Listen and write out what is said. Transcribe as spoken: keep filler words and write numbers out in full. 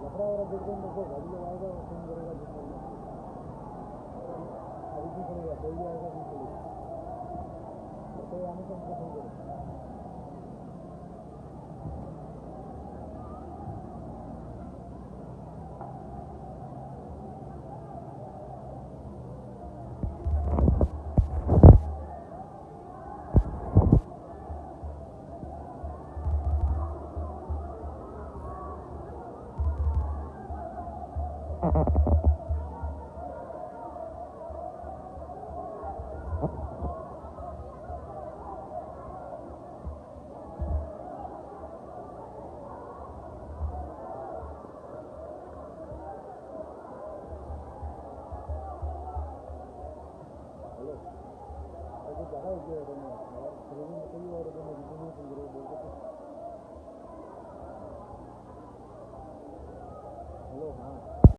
लफड़ा हो रहा है, देखो, देखो, गाड़ी लगाएगा, फोन करेगा, जिसको अभी क्यों करेगा, कोई भी आएगा, नहीं करेगा। और कोई आने से हमको फोन करेगा। हेलो। अरे, कुछ ज़्यादा हो गया है, यार, ट्रेनिंग बताइए और मैं रिव्यू नहीं सुन रहे, बोल के। हेलो, हाँ।